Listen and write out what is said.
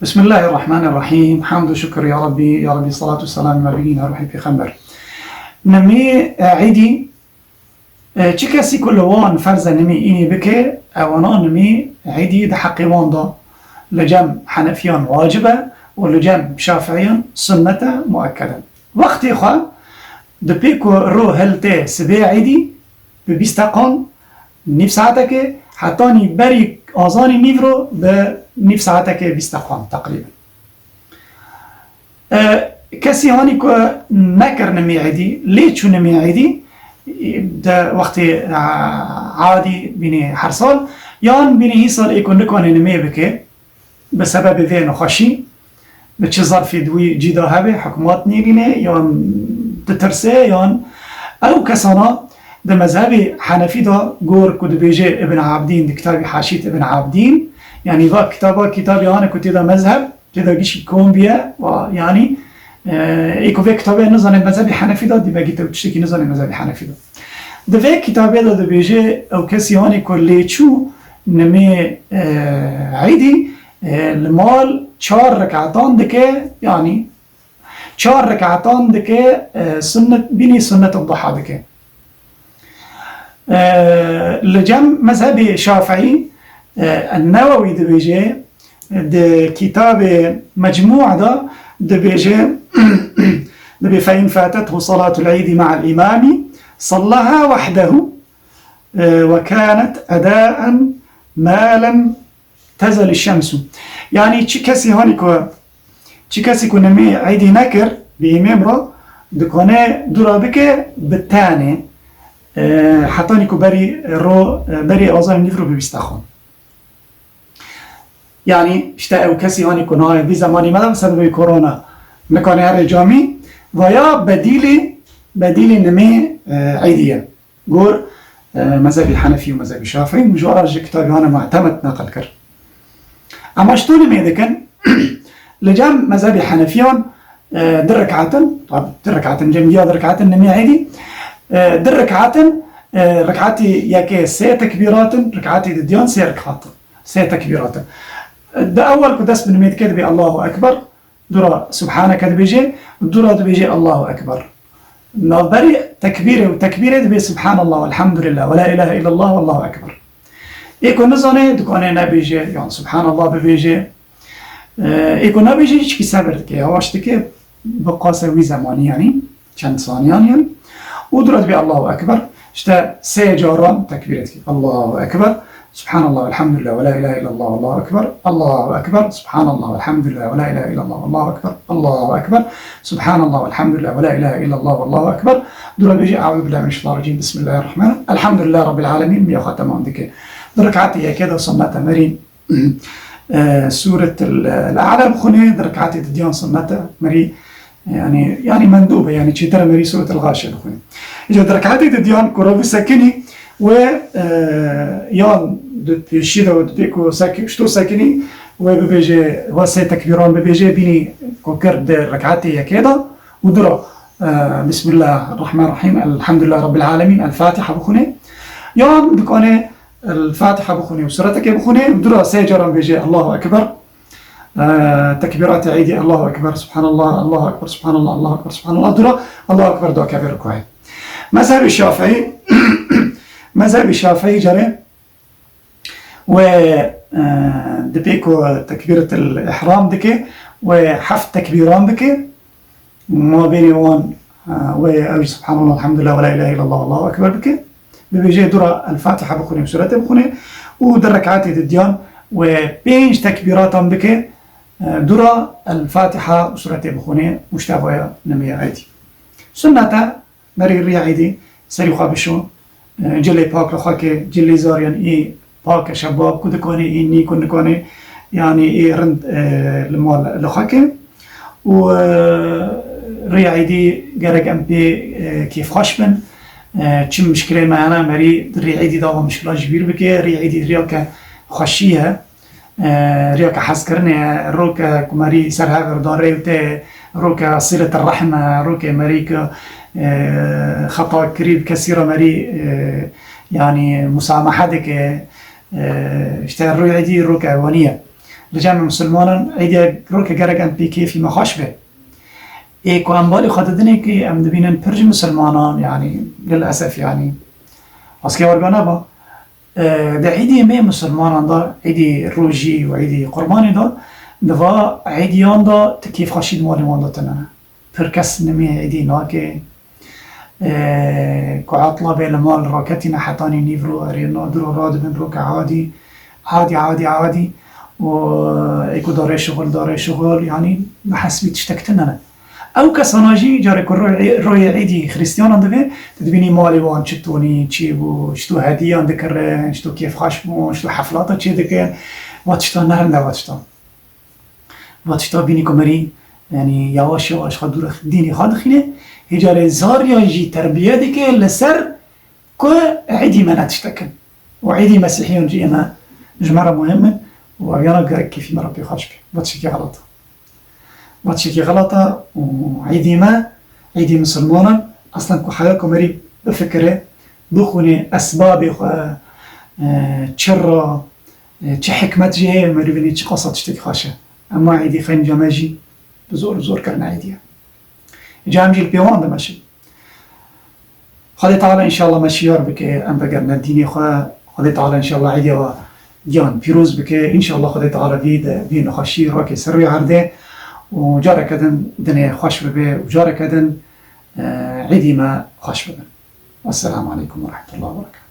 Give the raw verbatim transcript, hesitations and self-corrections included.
Bismillahirrahmanirrahîm. Hamd û şukir ya Rabbî, ya Rabbî, salatu û selam ya Rabbî, ya Ruhî Pêxember. Nimê, e, Îdî, e, çi kesî ku li wan ferze nimê înê bike, ewana nimê Îdî di heqê wan de li cem Henefiyan wacib e û li cem Şafiiyan sunnet e, muekked e. Wextê xwe di pê ku ro hiltê sibê Îdî bi bîst deqan, nîv saetekê, hetanî berî azanî nîvro bi nîv saetekê bîst deqan teqrîben. E, kesî hanî ku nekir nimê Îdî, lê çû nimê Îdî, de wextê, e, adî bînî her sal, yan bînî hî sal ê ku nikane nimê bike, bi sebebê vê nexweşî, bi çi zerfê di wî cî de hebe, hikûmet nêrîne yan ditirse, yan ew kesana di mezhebê Henefî de gor ku dibêje Ibn Abdîn di kitabî Haşît Ibn Abdîn, yanî va kitaba, kitabê ane ku tê de mezheb, tê de gişkî kom bûye, wa, yanî, e, ê ku vê kitabê nizane mezhebê Henefî de, dî vegî te tiştekî nizane mezhebê Henefî de. Di vê kitabê de dibêje, ew kesî hanê ku lê çû nimê, e, Îdî, e, li mal çar rekatan dike, yanî çar rekatan dike, e, sunnet, bînî sunnet duha dike. E, li cem mezhebê Şafîî, e, Newewî dibêje, di kitabê Mecmû de dibêje, dibê, "Fe in fatethu salatul Îdî ma'al îmamî, sallaha wahdehu, e, ve kânet edâen ma lem tezel şemsu." Yanî çi kesî hanî ku, çi kesî ku nimê Îdî nekir bi îmêm re, dikane dûra bike bi tenê, e, hetanî ku berî ro, e, berî azanê nîvro bi bîst deqan. Yanî, işte, ew kesî hanî ku nayê vî zemanî me de bi sebebê korona nikane here camî, vaya bedîlê, bedîlê nimê, e, Îdî ye. Gor, e, mezhebî Henefî û mezhebî Şafîî, min ji wan re ji kitabî wan e mu'temed neqil kir. Ema ji to nimê dikin, li cem mezhebî Henefiyan, e, di rekatin, tab-, di rekatin, cem giya di rekatin nimê Îdî, e, di rekatin, e, rekatî yekê sê tekbîratin, rekatî didiyan sê rekatin. Sê tekbîrat e. Di ewel ku dest bi nimê dike dibê Allahu Ekber, dûra Subhaneke dibêje, dûra dibêje Allahu Ekber. Navberî tekbîrê û tekbîrê dibê Subhanallah, Elhamdülillah, ve la ilahe illallah, Allahu Ekber. Ê ku nizane, dikane nebêje, yan Subhanallah bibêje. Ê ku nabêje, hiçkî sebir dike, yavaş dike, bi qase wî zemanî, yanî çend saniyan yan. Û dûra dibê Allahu Ekber. İşte sê caran tekbîr dike. Allahu Ekber. Subhanallah, elhamdülillah, ve la ilahe illallah, Allahu Ekber. Allahu Ekber. Subhanallah, elhamdülillah, ve la ilahe illallah, Allahu Ekber. Allahu Ekber. Subhanallah, elhamdülillah, ve la ilahe illallah, Allahu Ekber. Dûra bêje, Euzu billahi mineşşeytanirracim. Bismillahirrahmanirrahim. Elhamdülillahi Rabbil alemin. Miya xwe temam dike. Di rekatê yekê de sunnete merî e, Sûretil E'la bixwîne, di rekatê didiyan sunnete merî, yanî, yanî mendûb e, yanî çêtir e merî Sûretil Xaşiye bixwîne. Îca di rekatê didiyan ku ro bisekinî wê, e, yan di pêşî de wê di pê ku sek-, ji to sekinî wê bibêje, wê sê tekbîran bibêje, bînî ku kir di rekatê yekê de û dûra, e, Bismillahirrahmanirrahim, Elhamdülillahi Rabbil Alemin, El Fatiha bixwîne. Yan dikane El Fatiha bixwîne û suretekê bixwîne, dûra sê caran bêje Allahu Ekber. Ee, tekbîratê Îdî, Allahu Ekber, Subhanallah, Allahu Ekber, Subhanallah, Allahu Ekber, Subhanallah. Dûra Allahu Ekber dakeve rukûyê. Mezhebê Şafîî, mezhebê Şafîî carê wê, e, di pê ku tekbîretil ihram dike, wê heft tekbîran bike. Mabênê wan, e, wê ew jî Subhanallah, Elhamdülillah, ve la ilahe illallah, Allahu Ekber bike. Bibêje dûra El Fatiha bixwîne û suretê bixwîne û di rekatê didiyan wê pênc tekbîratan bike, e, dûra El Fatiha û suretê bixwîne û işte vaya nimê Îdî. Sunnet e, merî rîya Îdî serî xwe bişo, e, cilê pak li xwe ke, cilê zariyan ê pak e, şebab ku dikane, ê nî ku nikane, yanî ê rind, e, li mal li xwe ke. Û, e, rîya Îdî gerek em pê, e, kêfxweş bin. E, çi mişkilê me hene, merî di rî Îdî de va mişkila ji bîr bike. Rîya Îdî riyake xweşî ye. E, riyake hezkirinê ye. Roke ku merî ser hev re dan rê û tê, roke sîletir rehm e, roke merî ku, e, xeta kirî bi kesî re merî, e, yanî musamahe dike. E, işte rûyê Îdî roke wanî ye. Li cem misilmanan êdî roke gerek em pê kêfî me xweş be. Ê ku em balê xwe didinê ki em dibînin pir ji misilmanan, yanî lilesef, yanî aske werga neba. E, di êdî me misilmanan de, êdî rojî û êdî qurbanê de, di va êdiyan de ti kêfxweşî di malê wan de tune ne. Pir kes nimê êdî nake. E, ku etla bê li mal raketîne hetanî nîvro, erê na diro radibin roke adî, adî, adî, adî. Û ê ku darê şixul, darê şixul, yanî bi hesbî tiştek tune ne. Ew kesana jî carê ku royê, royê êdî xrîstiyanan divê, tu dibînî malê wan çi tonî, çi bû, çito hediyan dikirin, çito kêfxweş bûn, çito heflata çê dikin. Va tişta ne rind e, va tişta. Va tişta bînî ku merî, yanî yawaş yawaş xwe dûr dînê xwe dixîne. Hê carê zariyan jî terbiye dike li ser ku êdî me ne tiştek in. Û êdî mesîhiyan jî ême, ji me re muhim in û ev yana gerek kêfî me re pê xweş be. Va tiştekî xelat e. Va tiştekî xelat e û êdî me, êdî misilmanan, eslen ku heya ku merî bifikire, bixwîne esbabê xwe, e, çi ra, e, çi hikmet jê heye, merî binê çi qasa tiştekî xweş e. Ema êdî xeynca me jî bi zor, bi zor kirine êdî ye. Ca em jî li pêwan dimeşin. Xwedê Teala înşallah me şiyar bike, em vegerine dînê xwe. Xwedê Teala înşallah êdiya we giyan pîroz bike. Înşallah Xwedê Teala vî de, vî nexweşî rake ser rûyê erdê û careke din dinê xweş bibe û careke din, e, êdî me xweş bibin. Wesselamu aleykum ve rahmetullahi ve berekatuhu.